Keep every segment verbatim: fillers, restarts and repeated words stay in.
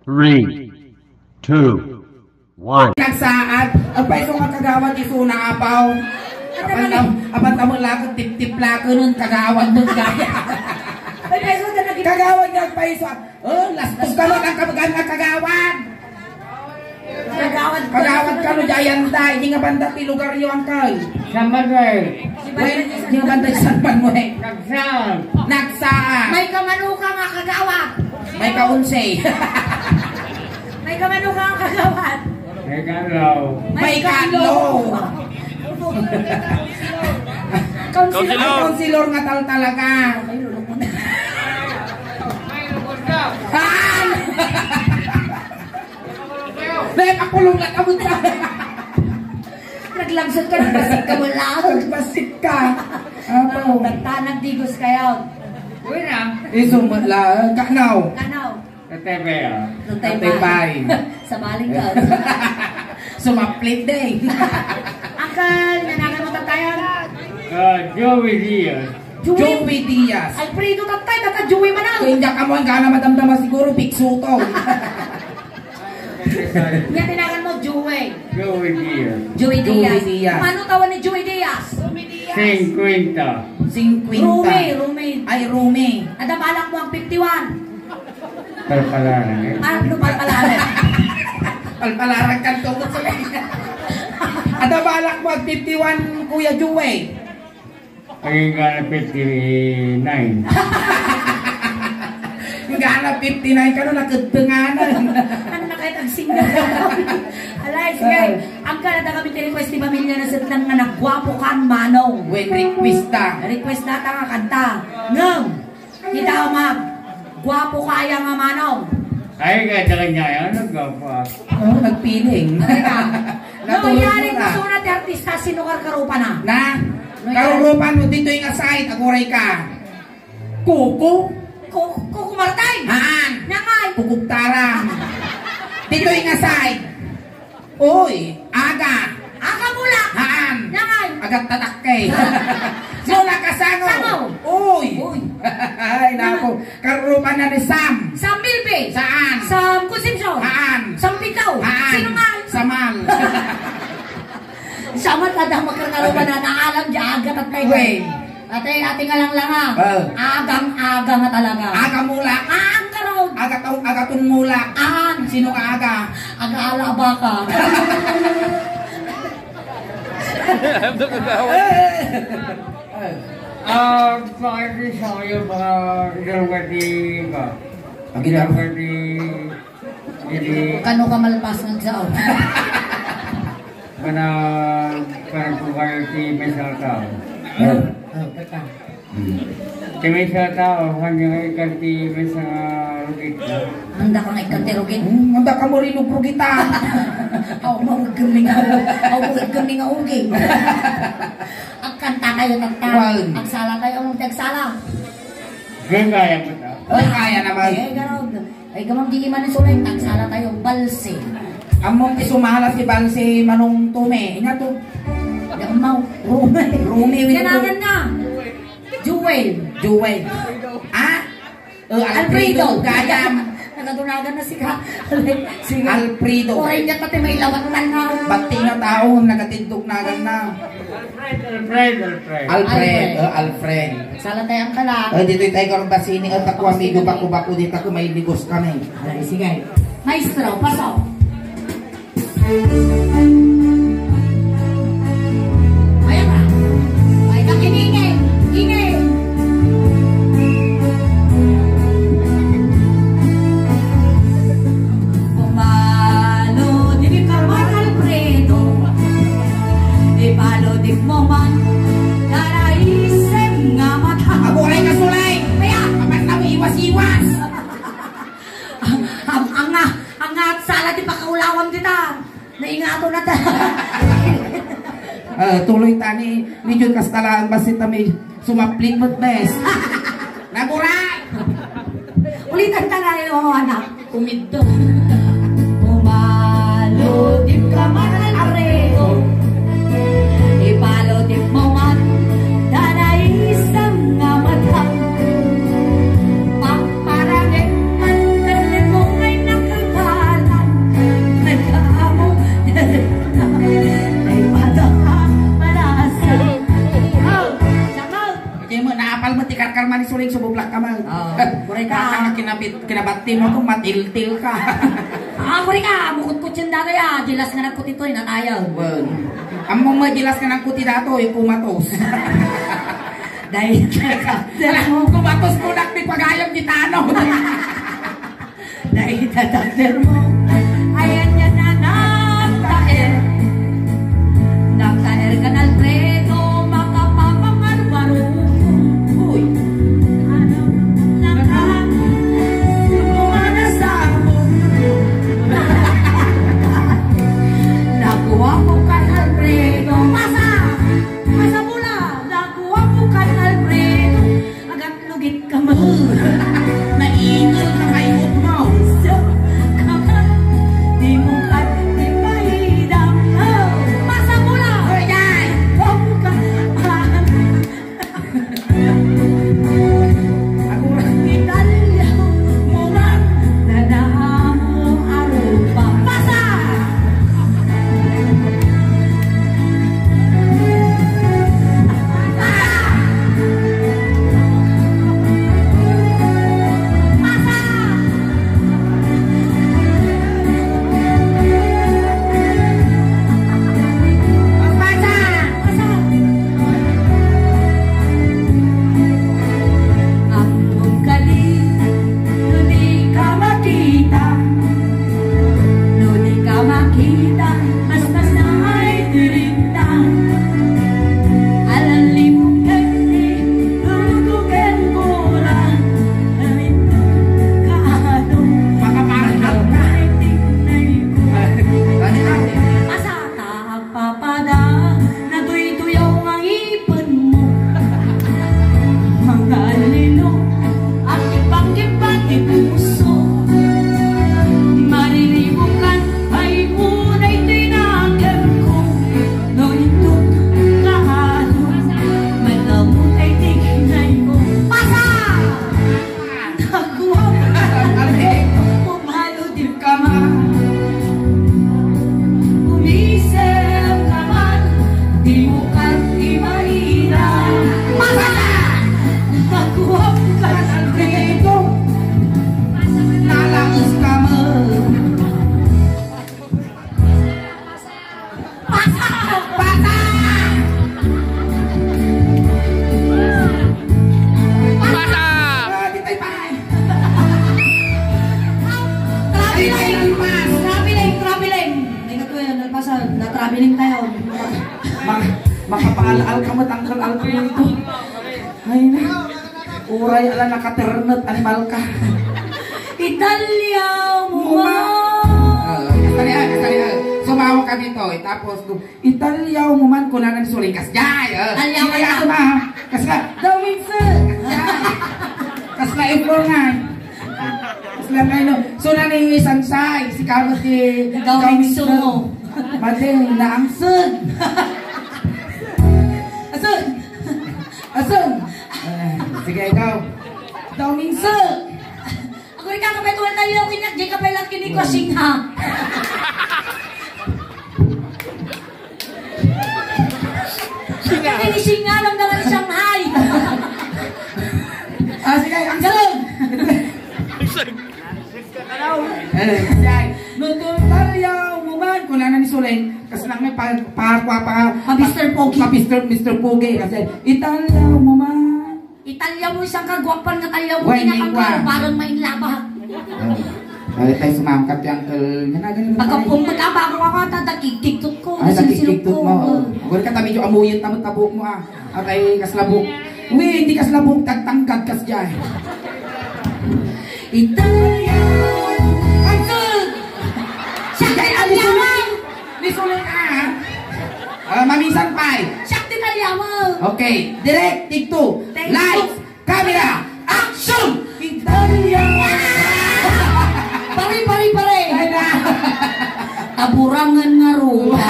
Three, two, one. Nagsaad. Agpayso nga kagawad, isuna, apaw. Apan tam-, apan tamo lakad, tiptip lakad, nun kagawad, nun gaya. Ay, payso na naging kagawad nga agpayso. Oh, lastos ka nun, ang kabagan nga kagawad. Kagawad ka. Kagawad ka no, Jayanta, hindi nga banda ti lugar yo, angkal. San Manuel. Well, hindi nga banda ti San Manuel. Nagsaad. Nagsaad. May kamanuka nga kagawad. May kaunse. May kamanuka nga kagawad. May kalaw. May kalaw. Councilor. Councilor. Ay, councilor nga tal talaga. Ay, lulukon. Ah! Dahil kapulong na kabot sa. Naglagsot ka, nagbasit ka, wala. Nagbasit ka. Apo. Basta nagdigos kayo. Uy na. Iso mo la, kanaw. Kanaw. Sa T V, ah. Sa T V. Sa T V. Sa baling ka. Sumaplit din. Uncle, nanakan mo tatayan? Ah, Joey Diaz. Joey Diaz. Alfredo, tatay, tata Joey man, ah. Kaya hindi ka mo ang gana madamdama siguro, piksuto. Nya tinagan mo, Joey. Joey Diaz. Joey Diaz. Joey Diaz. Mano tawan ni Joey Diaz? Singkwenta. Singkwenta. Rumi, Rumi. Ay, Rumi. Ada balak mo ang fifty-one? Palpalaran, eh. Ah, no, palpalaran. Palpalaran kan tukot sa. Ada balak mo ang fifty-one, Kuya Joey? Ay, nga na fifty-nine. Nga na fifty-nine, kano nakagdanganan? Ano na kayo tagsinda? Alay, sige. Ah. Ang kanada kami ti request ti pamilya na setlang nga nagwapo kan manong. When request ta. Request na ta nga kanta. Ngem, kita mag, gwapo kaya nga manong. Ay, kaya ta kanya yan, nagwapo. Oh, nagpiling. Teka. No, natulog yari mo na. Gusto na ti artista, sino karkarupa na? Na? No, yari. Karurupan mo dito yung aside, aguray ka. Kuko? Ku-, Kuko Martin? Haan. Nangay? Kukugtaran. Dito yung aside. Uy, aga. Aga mula. Haan. Nangay? Agat tatak kay. Mula ka sango. Sango. Uy. Uy. Ay, naku. Karurupan na ni Sam. Sam Bilby. Saan? Sam Concepcion. Haan. Sam Pitaw. Haan. Sino nga? Samal. Samal, kada makarkarupan na naalam, di agat at tayo. Uy. Ate, ate nga lang lang, ha? Ah. Agang-aga nga talaga. Aga mula. Ang karog. Agaton, agaton mula. Ang. Sino nga aga? Aga-ala baka. Ano ka gawa? Ah, bakit di sa kayo mga ginagawa di ba? Ang ginagawa. Ginagawa di, di. Kano ka malpas ng sao? Mana, parang kung kayo si Miss Alcao. Oh, oh, teka. Hmm. Si Miss Alcao, kanya nga ikan si Miss, ah, Rugit. Handa ka nga ikan ti Rugit? Hmm, handa ka mo rin og Rugit, ah. Aw, maugem ni nga, aw, maugem ni nga uging. Agkanta kayo, tagta. Wan. Agsala kayo, ang agsala. Gagaya mo ta. Ay, kaya naman. Eh, ganun. Ay, gamang di man isulay, tagsala tayo, Balse. Among isumala si Balse, Manong Tume. Ina to. Di amaw, Rumi. Rumi, Rumi. Ganagan na. Jewel. Jewel. Ah? Oh, Alfredo. Alfredo. Gayam. Nagatunagan na si ka. Si Alfredo. Oray niya pati may lawat na nga. Bati nga tao, nagatindog nagan na. Alfred, Alfred, Alfred. Alfred, Alfred. Oh, Alfred. Sala tayo ang kala. Oh, dito tayo karong basini, oh, tako amigo, bako-bako, di tako may ligos kami. Ay, sige. Maestro, pasok. Ayan na. Ay, kang ingay, ingay. Pumalo, di mi karman Alfredo. Ipalo, di mo man, karaisem nga mata. Aguray ka, Sulay! Kaya, apat na mo, iwas-iwas! Ang, ang, ang nga, ang nga, sala di pakaulawam dita. Naingato na ta. Ah, tuloy tani, medyo kastalaang basta kami sumaplit mo, bes. Naguray! Ulitan ta na yun, anak. Kumidto. Pumalo, di ka man areto. Ipalo, di mo man, danaisang nga matang. Pagparangit man, mo ngay nakaka. Suling subublak ka man. Oo. Baka kinabit-, kinabatti mo kung matiltil ka. Ah, kuri ka, mukutkutsyon datoy, ah. Jealous nga nagkutitoy, natayo. Wen. Ammom mo, jealous nga nagkuti datoy, kumatos. Dahil kumatos mo, nakpipagayam di tano. Dahil tatagder mo, ayan yan na nagtaer. Nagtaer kan Alfredo, makapapangarwaro. Uy. Ano? Naka-, lumanasabog. Nakuha ko kan Alfredo. Pasa! Pasa bola! Nakuha ko kan Alfredo. Agat lugit ka mo. Naingil na kayo mo. So, kakat, di mo kat, di pa idam. Oh, pasa mo lang. Hoy, day! Huwag ka. Ako lang. Italya mo lang. Nadaan mo arupa. Pasa! Ammom kadi, no di ka makita, no di ka makita, mas masaay dirinta. Alalimo kadi, lulutugen ko lang, amin ka ato. Makaparang ka. Ay, tingnan ko. Ay, ay. Asa ta? Papada, natuytuyaw nga ngipenmo. Magalino, akipakipat ti puso. Mariribukan, ay mo daytoy nakemko. No inton kaado, madamo tay tignay mo. Pasa! Nakuha mo. Pumalo di ka man. Umisip ka man. Di mo kan ibaira. Pasa! Nakuha mo kan Alfredo. Nalaos ka man. Pasa! Pasa! Pasa! Ah, di tayo pa. Traveling! Traveling! Traveling! Ay, kato yan, nagpasa, na-traveling tayo. Mak-, makapaal-al ka, matanggal-al ka nito. Ay, na. Uray ala nakaternet, animal ka. Italya mo Muma. Ah, kasali, ah, kasali, ah. Sumawa ka dito, eh. Tapos, du-, italya mo man, kunana ni Suling, kasjay, ah. Italya mo Sino man. Yan, ma? Kasla, daw minsan. Kasla, ikaw nga. Kasla, nga, no. So, nani, Sansay, si Carlos, si Daw minsan mo. Madeng, naangsag. Asag. Asan? Eh, sige, ikaw. Daw minsan. Ako rin kakapay tuwal tayo, kinyak, di ka pala kinikwa, singa. Singa. Ini singa lang naman Shanghai. Ah, sige, ang Galing. Eh, siya, no, to, talyaw mo man, kunana ni Suling, kas lang may pa, pa, pa, pa, Pa Mister Pogi. Pa Mister, Mister Pogi, kasi, italyaw mo man. Italyaw mo isang kagwapan nga talyaw mo, Why, pinakang Mikwa? Parang mainlaba. Oh. Ay, tayo sumangkat yung uncle. Yan na, ganun Pagka tayo. Pumunta, bago ako ata, nakiktiktok ko, Ay, nasilsilok nakiktiktok ko. Mo. Huwag ka tabi yung amuyin, tamot-tabo mo, ah. Atay, kaslabok. Uy, hindi kaslabok, tagtangkad kasjay. Italia. Answer! Siya kay Aliawan! Ni Suling, ah. Ah, mamisan pay. Siya ti Aliawan! Okay, direct, take two. Take two. Lights, camera, action! Italia! Pare, pare, pare! Ay, na. Taburangan nga ruda.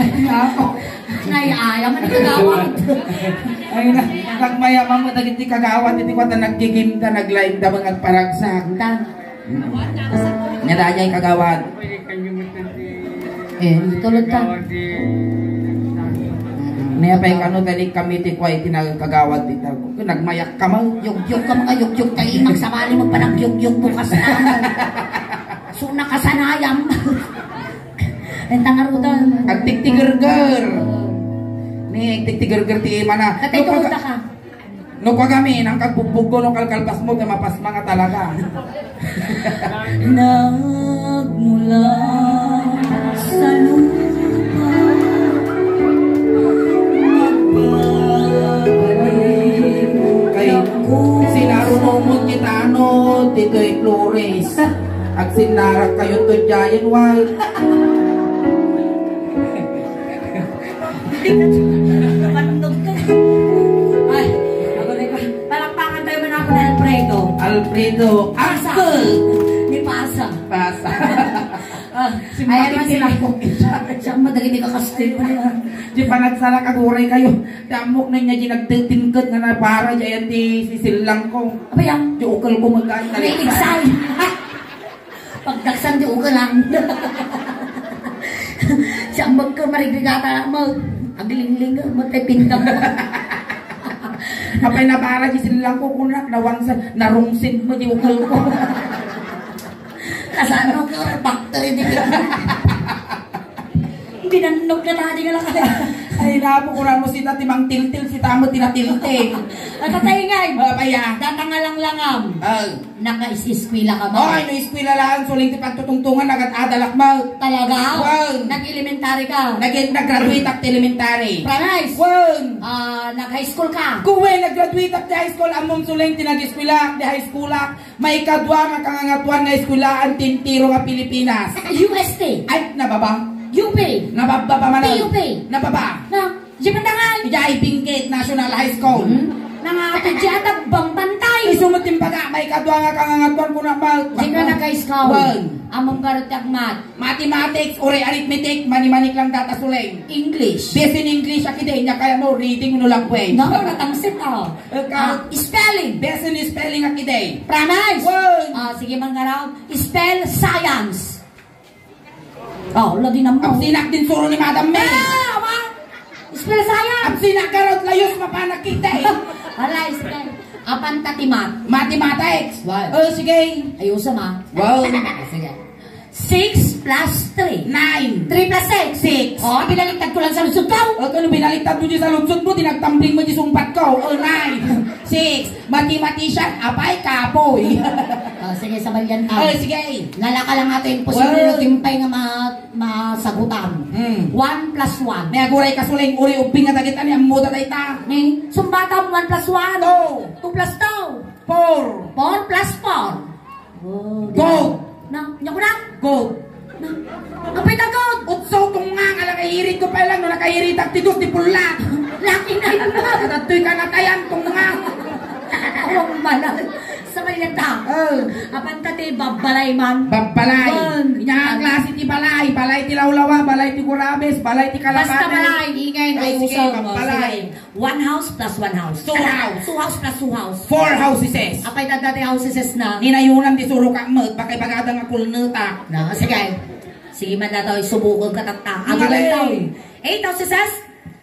Ay, ako. Nay, ay, aman ni kagawad. Ay na, nagmayaman mo, dagiti kagawad, iti kuwata, naggigimda, naglaingda, mga agparagsak. Tan. Mm. Nga dayay kagawad. Eh, tulad ka. Napay kano, talik kami ti kuwa iti nagkagawad ti tago. Nagmayak ka man. Yugyug ka, mga yugyug, tayo, magsabali mo pa nagyugyug bukas na. So, nakasanayam. Ang tangarudan. Agtigtigerger. Ni, agtigtigerger ti imana. Katay, no, tumunda ka. No, kagami, nang kagbugbugko, no, kalkalpas mo, ta mapasma nga talaga. Nagmula sa lupa, magbabalik. Kay, ako sinarunong mo kita, ano, ditoy Flores. Agsinnarak kayo to, Giant Wild. Ay, ako na ikaw. Palakpakan tayo man ako ni Alfredo. Alfredo. Pasa. Uncle. Ni Pasa. Pasa. Ah, si ayan, Maki, mas sinakop kita. Siya ang madali ni kakastil mo na. Di pa nagsala, aguray kayo. Damok na niya, di nagtitingkad nga nabara, di ayan di sisilang ko. Apa yan? Di ukal ko magkakita. May exam. Pagdaksan di ugalang. Siya ang magkamarigligata mo. Aglingling mo, tay pindang mo. Apay na para di silang kukunak, nawangsan, narungsin mo di ugal ko. Kasano ka, factory di ka. Binannok na tadi nga lang. Ay, napo, kunan mo sita, timang tiltil, sita mo, tinatiltil. Ang tatay ngay. Apay, ah. Datang nga lang langam. Oh. Nakaiskwela ka ba? Ay, no iskwela lang, suling ti pagtutungtungan, nagat-adalak mo. Talaga? Wen. Nag-elementary ka? Nag-, nag-graduate ak ti elementary. Promise? Wen. Ah, nag-high school ka? Kuwe, nag-graduate ak ti high school, ammom suling ti nag-eskwela ak, ti high school ak. Maikadua nga kangangatuan nga eskwelaan ti entero nga Pilipinas. U S T? Ay, nababa. U P? Nababa pa man. P U P? Nababa. Na? Di ba tangal? Ijay Benguet National High School. Hmm? Nangatid siya at bambantay. Isu mo timbaga, maikadua nga kangangatuan ko na mal-, di ka nag-high school. Wen. Among garot agmat. Mathematics, uri arithmetic, manimanik lang data suling. English. Best in English, akide, nya kaya mo, reading no language. No, natangsit, oh. Eh, ka- Ah, spelling. Best in spelling, akide. Promise? Wen. Ah, sige man nga raw. Spell science. Oh, lagi na mo. Absinak din suro ni Madam May. Ah, wa? Spell science. Absinak garot layos mapanak kita eh. Wala, spell. Apan ta ti math. Mathematics. What? Oh, sige. Ayusa ma. Wow. Sige. Six plus three. Nine. Three plus six. Six. Oh, binaliktad ko lang sa lusot ko. Oh, kano binaliktad mo di sa lusot mo, di nagtambling mo di sumpat ko. Oh, nine. Six. Mathematician, apay, kapoy. Oh, sige, sabalyan ka. Oh, sige. Nalaka lang ato, imposible. Wow. Nagtimpay nga ma-, masagutan. Hmm. One plus one. May aguray ka suling uri ubbing nga dagita ni ammo da dayta. Ni, sumbatam, one plus one. Two. Two plus two. Four. Four plus four. Oh, di ba? Goat. Na, nya ko na? Goat. Na, apay ta goat? Utso, tungngang, ala kairit ko pa lang, no, nakairit ak ti dos, ti pullat. Laki na yun. At ato'y kanatayan, tungngang. Awang manang. Sa kanya ta. Oh. Apan ta ti babbalay man. Babbalay. Wan. Inya ang klase ti balay. Balay ti lawlawa, balay ti gurabes, balay ti kalapate. Basta balay. Ingay, ay, sige, usog, babbalay. Sige. One house plus one house. Two house. Two house plus two house. Four houses. Apay, dagdagiti houses na. Ninayunan di surok ak met, bakay bagada nga kulneta. Na, sige. Sige man na daw, isubukon ka tatta. Ang Mali. Gagawin daw. Eight houses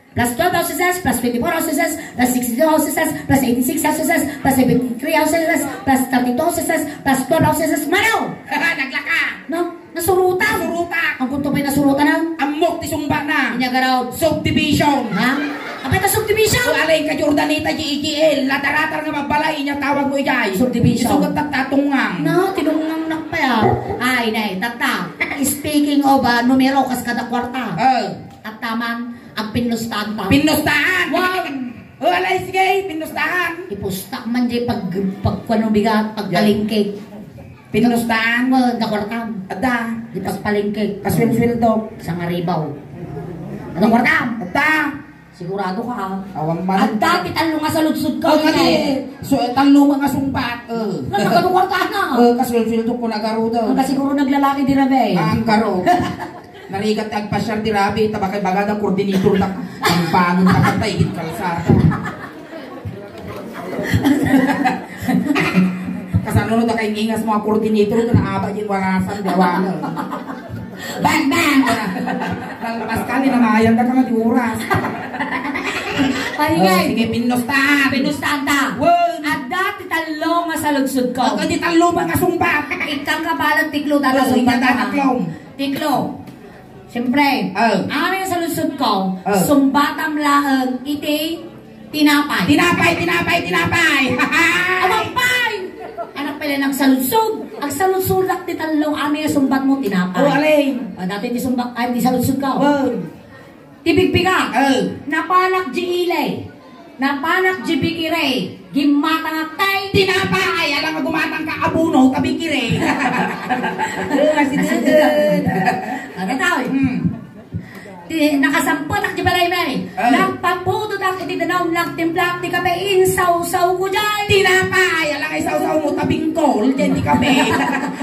plus twelve houses plus twenty-four houses plus sixty-two houses plus eighty-six houses plus seventy-three houses plus thirty-two houses plus twelve houses. Mano? Naglaka. No? Nasurutan. Nasurutan. Ang kunto pa'y nasurutan na? Ammok ti sungba na. Inya garaw. Subdivision. Ha? Apay ta subdivision? So, alay ka Jordanita, G E G L. Lataratar nga mabalay, inya tawag mo ijay. Subdivision. Isugat ta tatungang. Na, tinungang nakpaya. Ay, nay, tata. Speaking of, ah, numero, kas kada kwarta. Oh. At taman, ang pinlustaan ta. Pinlustaan? Wow! Oh, alay, sige, pinlustaan. Ipustak man di pag, pagkuan bigat, pagtalingkik. Pinustan? Well, da kwartam. Adda. Di pagpalengke. Kasweldo. Sangaribaw. Ada kwartam. Adda. Sigurado ka, ah. Awan man. Adda, ti tallo nga saludsod ko, oh, kadi, eh. So, eh, tallo nga sungbat. Eh. Nagkakado kwarta na. Eh, kasweldo ko na garuda. Ang kasiguro naglalaki di rabe. Ah, ang garo. Narigat ti agpasyar ti rabi, ta bakay bagada coordinator ta. Ang bangon ta, patay, igit kalsada. Kasano no, dakay ngingas mga coordinator, na naaba yung warasan, gawa na. Bang, bang! Nalabas ka, ni namayan ka nga di oras. Ay, Oh, ngay. Sige, pinustan. Pinustan ta. Wen. Adda ti tallo nga saludsodko. Adda ti tallo nga sungbat. Ikkan ka balet tiklo data Oh, sungbat ikkan ta. Tatlong. Tiklo. Siyempre, Oh. amin nga saludsodko, Oh. sungbatam laeng iti tinapay. Tinapay, tinapay, tinapay. Abang pay! Anak pala nagsaludsod. Agsaludsodak ti tallo, amin nga sungbatmo, tinapay. Oh, alay. Ah, dati ti sungbat, ay, ti saludsodko. Wen. Ti bigbiga. Oh. Napanak di ile. Napanak di bikire. Gimmatangak tay. Tinapay. Ala nga gumatang ka abuno, ta bikire. Eh, masidugan. Ano tao? Hmm. Ti, nakasamputak di balay, may. Oh. Nagpaputodak iti danum, nagtimplak ti kape, insawsaw ko jay. Tinapay. Ala nga isawsaw mo, tabingkol, diyan di kape.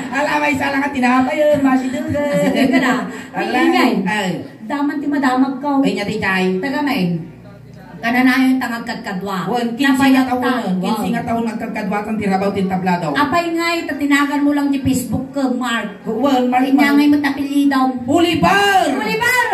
Ala nga isa lang nga tinapay, eh, masidugan. Masidugan na. Ala. Ingay. Oh. Daman ti madamag ka. Ay, nya ti jay. Taga main. Kananayon ta nga agkadkadua. Wen, kinse nga taon, kinse nga taon nga agkadkadua ti rabaw ti entablado. Apay ngay, ta tinagan mo lang di Facebook ka, Mark. Wen, Mark, Inya Mark. Ngay mo tapilidam. Oliver! Oliver!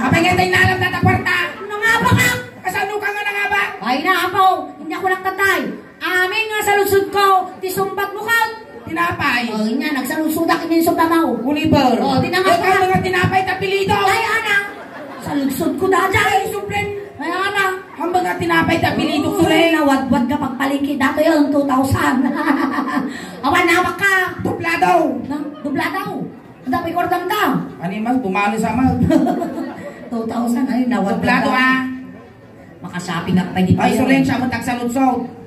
Apay ngay, ta inalam na ta kwarta. Nangaba ka! Kasano ka nga nangaba? Ay, na ako. Inya ko lang tatay. Amin nga saludsodko, ti sungbatmo ket tinapay. O, inya, nagsaludsodak iti sungbatmo. Oliver. O, tinapay. Ikaw nga tinapay, tapilido. Ay, ana. Saludsodko daydiay. Ay, sublin. Ay, ana. Amo nga tinapay, tapilido, O, sublin. Nawadwad nga pagpalengke, datoy, two thousand. Awan, nawak ka. Dublado. Na, dublado. Ang dapay kordam ka. Ani man, bumalo sa man. Two thousand, ay, nawadwad. Dublado, ah. Makashopping ak pay di Ay, pay. Suling, siya mo tagsaludsod.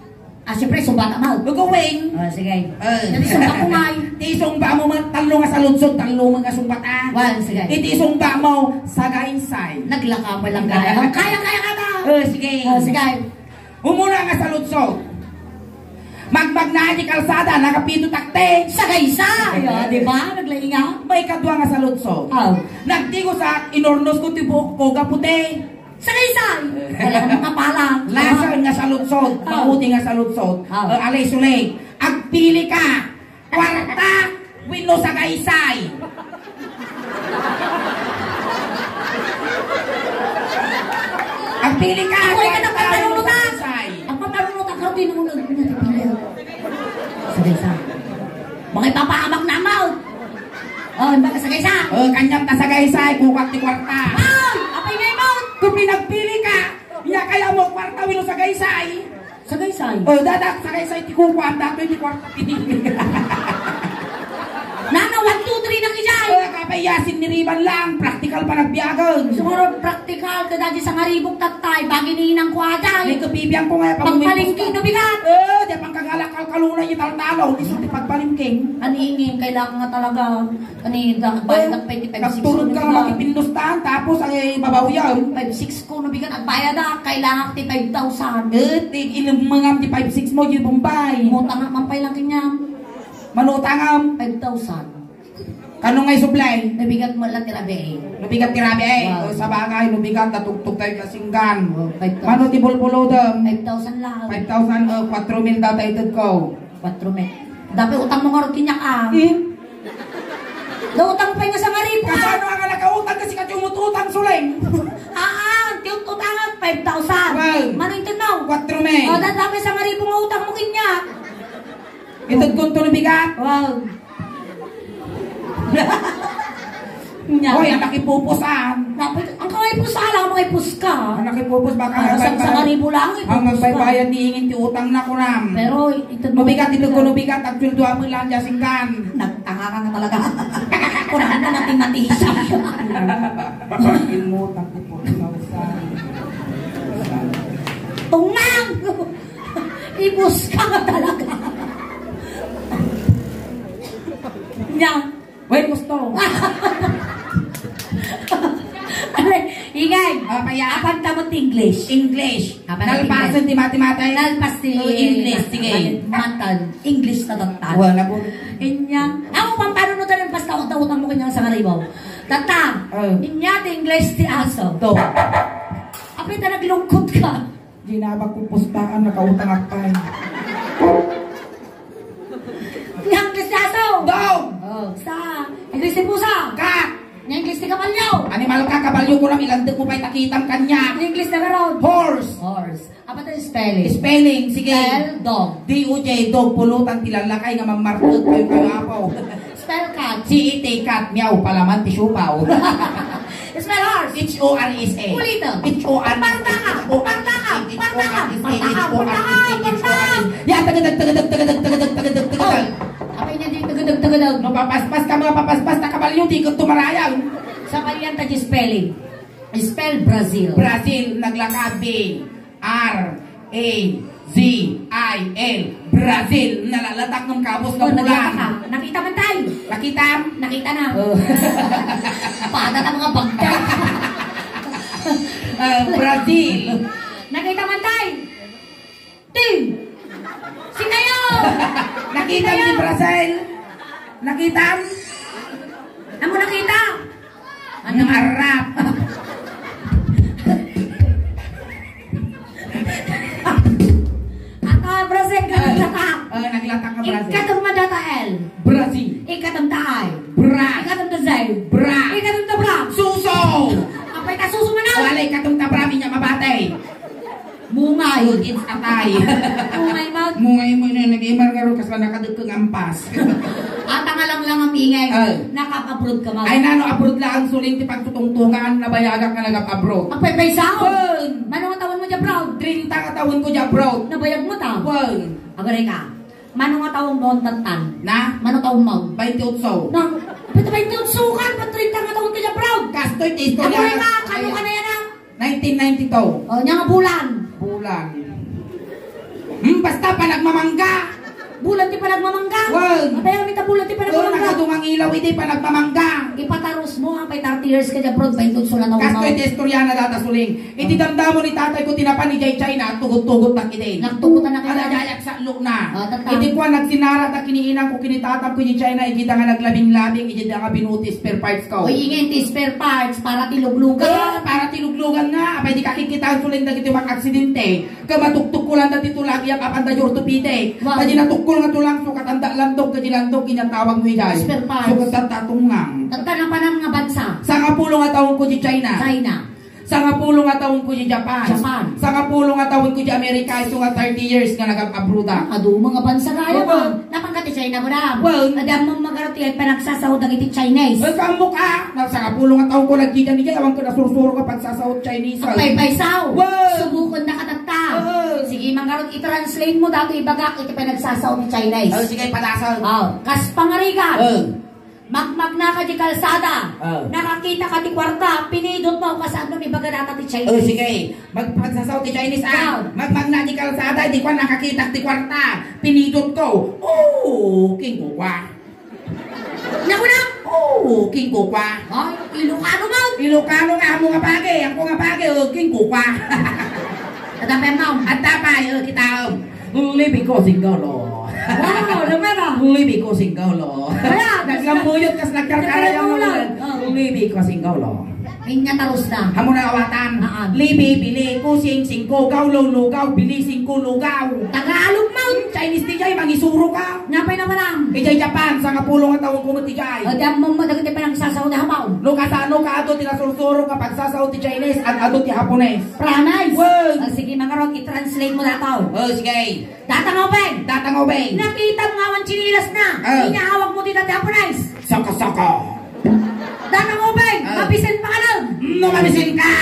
Ah, siyempre, sungbat mo. Gugawing. Ah, sige. Eh. Dati sungbat ko ngay. Ti sungbat mo, mga tallo nga saludsod, tallo nga sungbat, ah. Well, sige. Iti sungbat mo, sagaysay. Naglaka pa lang kaya. Kaya, kaya ka na. Eh, sige. Ah, sige. Umuna nga saludsod. Magmagna di kalsada, nakapito takte. Sagaysay. Ah, di ba? Naglainga. May kadua nga saludsod. Ah. Nagtigo sa inornos ko ti buhok ko, gaputi. Sagaysay! Wala namang kapalang. Lason nga saludsod, Ah. Maudi nga saludsod. Ah. Eh, alay suling. Agpili ka. Kwarta, wenno sagaysay. Agpili ka. Ako ay kwarta, wenno katapalulutan. Sagaysay. Ang papanunutan ka, tinulog mo na. Sagaysay. Mga ipapahamak na mo. Oh, imbag ka sagaysay. Oh, kaniam ta sagaysay, kukuak ti kwarta. Ay! Apay nga imon? Kung pinagpili ka, iya kaya mo kwarta wenno sagaysay? Sagaysay. Oh, dada, sagaysay ti kukuak, datoy ti kwarta, pinili. Nana, one, two, three, nang ijay. Oh, kapay yasin ni Riban lang, practical pa nagbiagan. Siguro practical, kada di sa ngaribok tattay, bagi ni inang kuaday. May kapibian ko nga, pagpalingki no bigat. Oh, di pang kagalak kalkalunay, italtalo, iso ti pagpalingking. Aningin, kailangan nga talaga. Ani, da-, bayad ak pay ti five six ko Nagturod ka nga na bigat. Makipindustan, tapos ay babaw yan. Five six ko na bigat, agbayad ak, kailangan ti five thousand. Eh, ti, ilumangam ti five six mo, di Bombay. Mutang man pay lang kanyam. Manutangam. Five thousand. Kano nga isublay? Nabigat mo lang ti rabi, eh. Nabigat ti rabi, eh. Wow. O, sabagay, nabigat, natugtog tayo kasinggan. Oh, five thousand. Mano ti bulbulodem? Five thousand lang. Five thousand, oh, kwatro mil daw tayo ited ko. Kwatro mil. Dapat utang mo nga rutin niya ka. Eh? Nautang pa nga sa ngaripo, ah. Kasano nga nakautang kasi ka ti umututang, Suleng? Ah, ah, ti utang nga five thousand. Well, Mano yung tunaw? Kwatro mil. O, dati dami sa ngaripo nga utang mo kanya. Ited ko to bigat. Wow. Nya. Hoy, ang nakipupusan. Dapat, ang kaway pusa lang, mga ipus ka. Ang nakipupus, baka Para sa, sa ngaribo lang, ang ipupus ka. Magbaybayad ni ingin ti utang na kunam. Pero, ito Mabigat, ito ko nabigat, agpildo mo lang, jasinggan. Nagtanga ka nga talaga. Kunam na mati-mati siya. Bakit mo, takot po, sa Tungang! Ipus ka nga talaga. Nya. Wait, gusto. Ale, ingay. Ah, paya. Apan ta mo ti English. English. Apan Nalpasan English. Ti mati-mati. Nalpas ti Oh, English. Sige. Matan. English na doktor. Wala po. Inya. Ako, pampano no tayo basta utang-utang mo kanya sa karibaw. Tata. Oh. Inya ti English ti aso. To. Apay ta naglungkot ka. Ginabak ko pustaan, nakautang ak pay. Yang English ti aso. Dog. Oh, sa English ti pusa. Cat. Yang English ti kapalyo. Animal Kakabalyo ko na, ilandek mo pa'y takitam kaniak. In English na garod. Horse. Horse. Apa to spelling? Spelling, sige. Spell, dog. D O G, dog, pulutan ti lallakay nga mammarket, kayo, kayo, apaw. Spell cat. C A T, cat, meow, palaman ti siopaw. Spell horse. H O R S A. Ulitin. H O R S A. Partaka. H O R S A. Partaka. Partaka. Partaka. Partaka. Partaka. Ya, tagadag, tagadag, tagadag, tagadag, tagadag, tagadag. Oh. Apay nga di tagadag, tagadag? No, papaspas ka, mga papaspas, ta kabalyo, di ka tumarayag. Sa palian ta di spelling. Spell Brazil. Brazil, naglakad, B R A Z I L. Brazil, nalalatak ng kabos na Oh, bulan. Naglakad ka. Nakita man tayo. Nakita? Nakita na. Oh. Pada na mga bagda. Ah, Brazil. Nakita man tayo. Ting! Sikayo! Nakita Sikayo! Ni Brazil? Nakita? Ano nakita? Ano? Ang arap. Ata, Brazil, ka Ah, naglatak. Ah, naglatak ka, Brazil. Ikatum a data L. Brazil. Ikatum ta I. Bra. Ikatum ta Z. Bra. Ikatum ta bra. Suso! Apay ta suso man, ah? Wala, ikatum ta bra, minya mabate. Mungay. Good, it's atay. Mungay, Maud. Mungay mo na, nag-imar nga ro, kasla nakadagkang ampas. At ang alang lang ang ingay. Ay. Nakap-abroad ka, Maud. Ay, nano, abroad lang ang suling ti pagtutungtungan, nabayagak nga nagap-abroad. Agpaypaysaw? Wen. Mano nga tawen mo di abroad? Treinta nga tawen ko di abroad. Nabayag mo ta? Wen. Agaray ka. Mano nga tawen mo ang tattan? Na? Mano tawen mo? Baintiotso. Na, ba't baintiotso ka? Ba't treinta nga tawen ka di abroad? Kastoy ti istorya. Agaray ka, kano ka na yan, ah? Nineteen ninety-two. Oh, nya nga bulan. Bulan. Hmm, basta panagmamangga. Bulan ti panagmamangga. Wen. Apay, amin ta bulan ti Oh, panagmamangga. Nakadumangilaw iti panagmamangga. Ipatarus mo, apay thirty years ka di abroad, baintiotso na taon mo. Kastoy ti istorya na data suling. Iti damdamo ni tatay ko, tinapan idiay China, tugod-tugod na kidi. Nagtugot na kidi. Ada diay agsallok na. Ah, tatta. Iti kuan, nagsinara ta kini inang ko, kini tatang ko, idiay China, iti da nga naglabing-labing, iti da nga binuti spare parts ko. Uy, ingen ti spare parts, para ti luglugan. Ah, para ti luglugan nga, apay di kakikita suling dagiti mag-aksidente. Kamatuktukulan da ti tulang, iya apan da orthopedic. Wow. Kadi natukkol nga tulang, sukatan da landok, kadi landok, inya tawag mo idiay. Spare parts. Sukatan ta tungang. Tatta, napanan nga bansa? Sangapulo nga taon ko di China. China. Sangapulo nga taon ko di Japan. Japan. Sangapulo nga taon ko di Amerika, isu nga thirty years nga nagab-abroad ak. Adu, mga bansa kaya Wen. Ba? Napan ka ti China, madam? Wen. Madam, mo magaro ti ay panagsasaw dagiti Chinese. Ay, kamok, ah. Na, sangapulo nga taon ko nagdidan, awan ko nasursuro nga pagsasaw Chinese, ah. Agpaypaysaw. Wen. Subukon na katatta. Wen. Sige, mangarot i-translate mo, dato ibagak iti panagsasaw ti Chinese. Oh, sige, padasan. Oh, kas pangarigan. Oh. Magmagna ka di kalsada. Ah. Nakakita ka ti kuarta, pinidot mo, kasano ibaga data ti Chinese? Oh, sige. Magpagsasaw ti Chinese, ah. Ah. Magmagna di kalsada, di ko nakakita ti kuarta. Pinidot ko. Oh, king kukwa. Naku na! Oh, king kukwa. Ay, Ilocano mo! Ilocano nga, amo nga pagi. Ang ko nga pagi, oh, king kukwa. Adda pay, ma'am. Adda pay, oh, kita, oh. Libi ko singgolo. Wow, lumera. Libi ko singgolo. Kaya, naglambuyot kas nagkarkarayaw. Nagkarkarayaw. Oh. Libi ko singgolo. Inya tarus na. Amo na awatan. Haan. Libi, bili, kusing, singko, gaw, lugaw, bili, singko, lugaw. Tagalog mo. Hmm, Chinese ti jay, mangisuro ka. Napay na pala. Ijay Japan, sangapulo nga taon ko met ijay. O, di ammom mo, dagiti panagsasaw ti Hapon. No kasano ka adu ti nasursuro nga pagsasaw ti Chinese, at adu ti Hapones. Promise? Wen. O, sige, mangarot, i-translate mo dataw. O, sige. Data nga ubing. Data nga ubing. Nakita mo nga awan chinilas na. Ah. Inawag mo dita ti Hapones. Saka-saka. Data nga ubing. Ah. Mabisen pa ka lang. No, mabisen ka,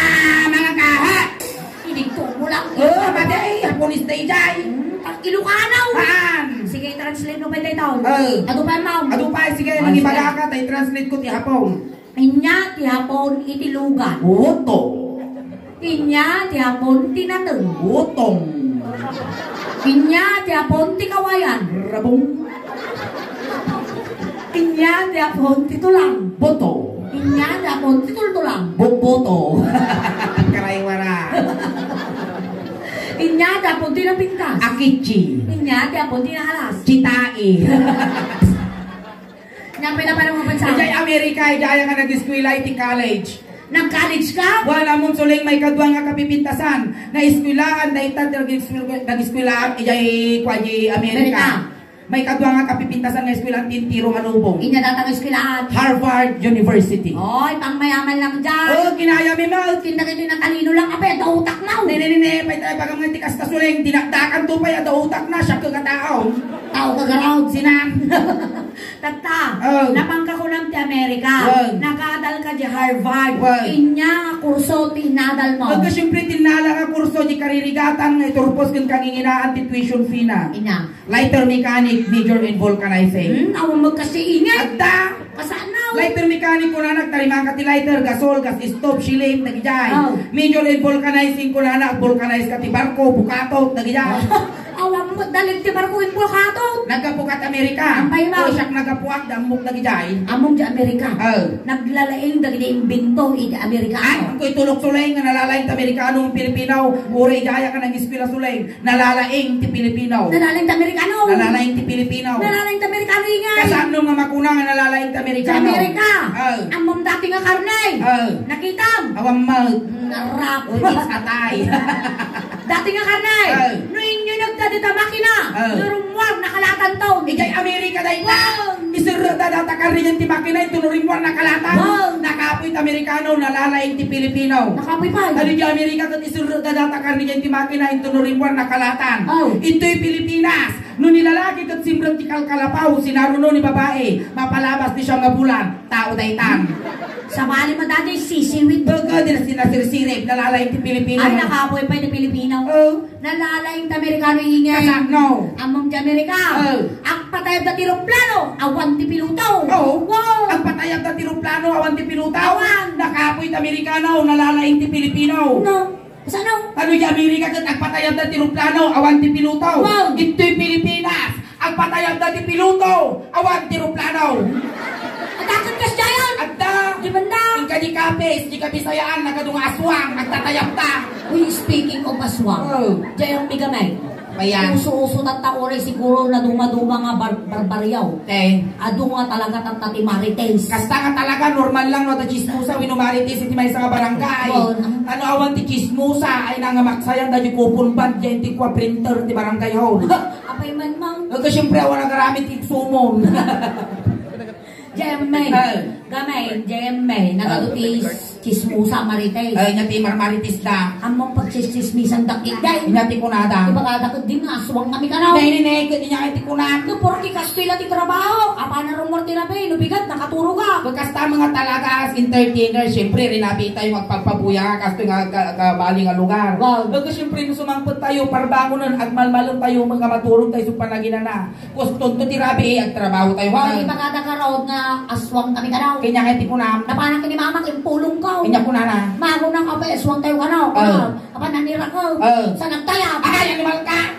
mga kaha. Idigto mo lang. Oh, madi, Hapones na ijay. Hmm, Ilocano. Haan. Sige, translate mo pa ito. Ah. Adu pa, ma'am. Adu pa, sige, ah, sige. Nangibagaka, tay translate ko ti Hapon. Inya ti Hapon iti lugan. Uto. Inya ti Hapon ti nateng. Utong. Inya ti Hapon ti kawayan. Rabong. Inya ti Hapon ti tulang. Boto. Inya ti Hapon ti tultulang. Boboto. Karaywara. Inya ti Hapon ti napintas. Akichi. Inya ti Hapon ti nahalas. Chitai. Napay na parang mapansa. Idiay Amerika, idiay nga nag-eskwela iti college. Nag-college ka? Wala mo suling may kadua nga kapipintasan. Naeskwelaan, dayta ti nag-eskwela-, nag-eskwela, idiay kwa di Amerika. Amerika. Maikadua nga kapipintasan nga eskwelahan ti entero nga lubong. Inya data nga eskwelahan. Harvard University. Oy, pangmayaman lang dyan. Oh, kinayam, Ma'am. Kinta kiti natalino lang, apay, adda utak na. Ne, ne, ne, ne, pay tayo, baga nga ti kasta Suleng, dinakdakan to pay, adda utak na, siya ka tao. Tao ka garaw. Sinan. Tatta, Oh. napangkakunam ti Amerika. Oh. Nakaadal ka di Harvard. Oh. Inya nga kurso ti inadal mo. Agka siyempre, ti nala nga kurso di karirigatan nga iturpos ken kanginginaan ti tuition fee na. Inya. Lighter mechanic, major in vulcanizing. Hmm, awan mo kasi ingat. Adda! Kasano? Lighter mechanic, kunana, agtariman ka ti lighter, gasol, gas stove, shilling, dagijay. Oh. Major in vulcanizing, kunana, vulcanize ka ti barko, bukatot, dagijay. Awan mo, dalig ti barko, in bukatot. Naggapu ka ti Amerika. Ampay, ma'am. O, siak naggapuak, dammok, dagijay. Among di Amerika. Oh. Naglalaing dagiti imbento iti Amerika. Ay, ang ko'y tulok Suleng, nga nalalaing ti Amerikano, Pilipino, uray gaya ka nag-eskwela Suleng. Nalalaing ti Pilipino. Nalalaing ti Amerikano. Nalalaing ti Pilipino. Nalalaing ti Amerikano, ingay. Kasano nga makuna nga nalalaing ti Amerikano? Ti Amerika. Oh. Ammom dati nga karne. Oh. Nakitam. Awan mo. Narap. Uy, atay. Dati nga karne. Oh. No inyo nagdadita makina. Oh. No rummuar, nakalatan to. Ijay Amerika, day. Wow. Isurrot da data karne diyan ti makina, ito no rimmuar nakalatan. Wow. Nakapoy ti Amerikano, nalalaing ti Pilipino. Nakapoy pa. Ano di Amerika, kat isurrot da data karne diyan ti makina, ito no rimmuar nakalatan. Oh. Ito'y Pilipinas. No ni lalaki kat simrot ti kalkalapaw, sinaruno ni babae, mapalabas ti siya nga bulan, tao daytan. Sabali mo dati, sisiwit. Baga, di na sinasirsirip, nalalaing ti Pilipino. Ay, nakapoy pa ti Pilipino. Oh. Nalalaing ti Amerikano, ingay. Kasano? Ammom ti Amerika. Oh. Agpatayabda ti eroplano, awan ti piloto. Oo. Wow. Agpatayabda ti eroplano, awan ti piloto. Awan. Nakapoy ti Amerikano, nalalaing ti Pilipino. No. Kasano? Ano di Amerika ket agpatayabda ti eroplano, awan ti piloto. Wow. Ito'y Pilipinas. Agpatayabda ti piloto, awan ti eroplano. Adda ket kasdiayan. Adda. Di banda. Inka di kapis, di Kabisayaan, nagadu nga aswang, nagtatayabda. Uy, speaking of aswang, Oh. Jayang Bigamay. Ayan. Uso-uso tatta, oray siguro na dumaduma nga bar-, barbaryaw. Okay. Adu nga talaga tatta ti Marites. Kasta nga talaga, normal lang no, ta chismosa, wenno Marites iti maysa nga barangay. Oo, no? Ano awan ti chismosa, ay nangamaksayan, da di coupon bond, diyan ti kua printer ti barangay hall. Apay man, mang. Ito, siyempre, awan nagaramit ti sumon. Jemme. Ah. Gamay, Jemme. Nagadu ti chismosa, Marites. Ay, nga ti marmarites da. Ammom pagchis-chismisan da, iday. Nga ti kunada. Ibagada ko din nga, aswang kami ka na. Nay, nay, nay, kadi niya ti kunada. No, porke kastoy la ti trabaho. Apana rumor ti rabi, no bigat, nakaturo ka. Kasta mga talaga as entertainer, siyempre, rinabi tayo magpagpabuya nga kastoy nga ka-, kabali nga lugar. Wow. Bago siyempre, no sumangpot tayo, parbangonan, agmalmalon tayo, mga maturog tayo sa panaginana. Kustonto ti rabii, agtrabaho tayo, ha? Ay, ibagada ka raw nga aswang kami ka daw. Kanya nga ti kunam. Napanak ni Mama, impulong ka. Kanya kunana. Magunak ka pa, aswang tayo ka, no? Oo. Apa, nanira ka. Oo. Sa nagtayab. Ay, animal ka!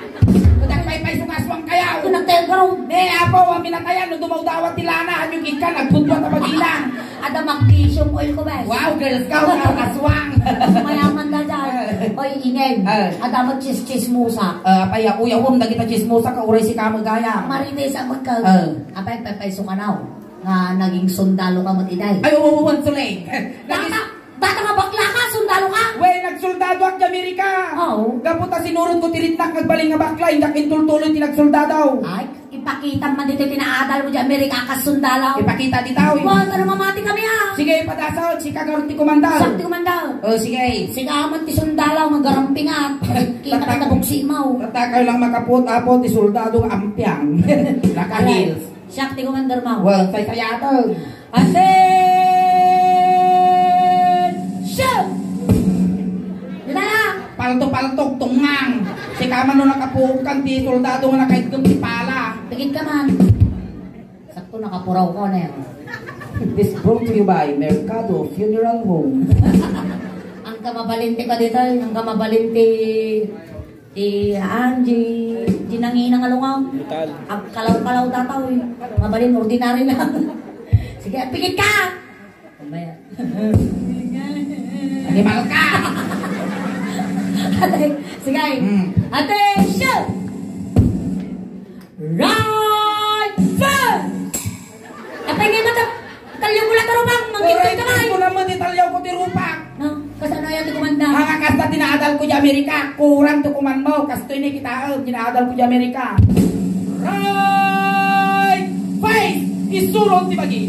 Kung nagpaypay sa aswang kaya. Kung nagtayab ka raw. Ne, apo, ang minatayan, nung dumawdawat ti lana, anyong ikan, agputwa ta pagilang. Ada magnesium oil ko, bes. Wow, Girl Scout, ah, aswang. Mayaman na dyan. Oy, ingen. Ah. Ada mo chis-, chismosa. Ah, payawuyawom, dagita chismosa, kauray si kamo gaya. Marites, amon ka. Ah. Apay, pay, pay, sukanaw. Nga naging sundalo ka mo, iday. Ay, uwan, uwan, Suleng. Bata, bata nga bakla ka, sundalo ka? Wey, nagsoldado ak di Amerika. Oo. Gapu ta sinurot ko ti ritnak, nagbalin nga bakla, indak intultuloy ti nagsoldado. Ay, Ipakitam man ditoy ti naadal mo di Amerika a kas sundalo. Ipakita ti tao, eh. Wow, ano mamati kami, ah? Sige, padasod, sika garud ti komandar. Siak ti komandar. Oh, sige. Sika man ti sundalo nga garampingan. Kita Tatak-, ka nabuksi mo. Tatakay lang makaput, apo, ti soldado nga ampiang. Naka-heels. Siak ti komandar mo. Well, say, say, ato. Attention! Dita na! Palto-paltok, tungang! Sika man no nakapuog kan ti soldado nga nakaitgem ti pala. Pigit ka man. Sakto nakapuraw ko na yan. This brought to you by Mercado Funeral Home. Ang kamabalinti ka dito, ang kamabalinti. Ti, ah, di, di nangina nga lungaw. Metal. Agkalaw-kalaw tataw, eh. Mabalin, ordinary lang. Sige, pigit ka! Pambaya. Animal ka! Ate, sige. Hmm. Attention! Right first! Apay nga mata, talyaw ko lang tarupang, manggit ko ito, ay! Ito naman, italyaw ko ti rupak. No? Kasano yan ti kumanda? Mga kasta tinaadal ko di Amerika, kurang to kuman mo, kastoy ni kita, oh, tinaadal ko di Amerika. Right! Face! Isurot ti bagi.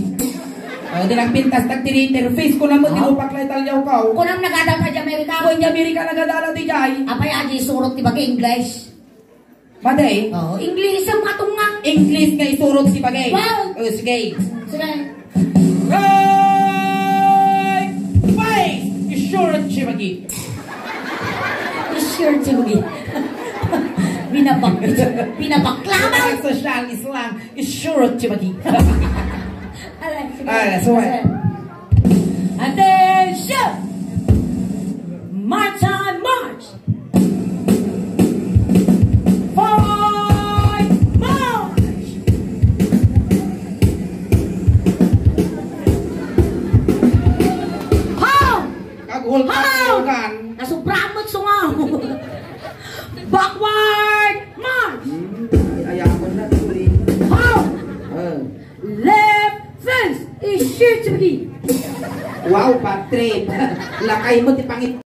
Oh, di nagpintas tag three-letter face ko naman, di mo paklay talyaw ka, oh. Kunam nagada ka di Amerika. Kun di Amerika nagada na di jay. Apay adi isurot ti bagi, English? Madi. Oh, English ang matunga. English nga isurot ti bagi. Wow. Oh, sige. Sige. Right! Face! Isurot ti bagi. Isurot ti bagi. Binabak-, binabakla. Sa slang, slang. Isurot ti bagi. Alright, sige. Alright, so what? Attention! March on, march! Forward march! Ho! Kaguhol ka, Ho! Tugan. Nasubraan mo't sungaw. Backward march! Hmm, ay, ay, ako na, tuloy. Ho! Ah. Left first! Isurot ti bagi! Wow, bad trip. Lakay mo ti pangit-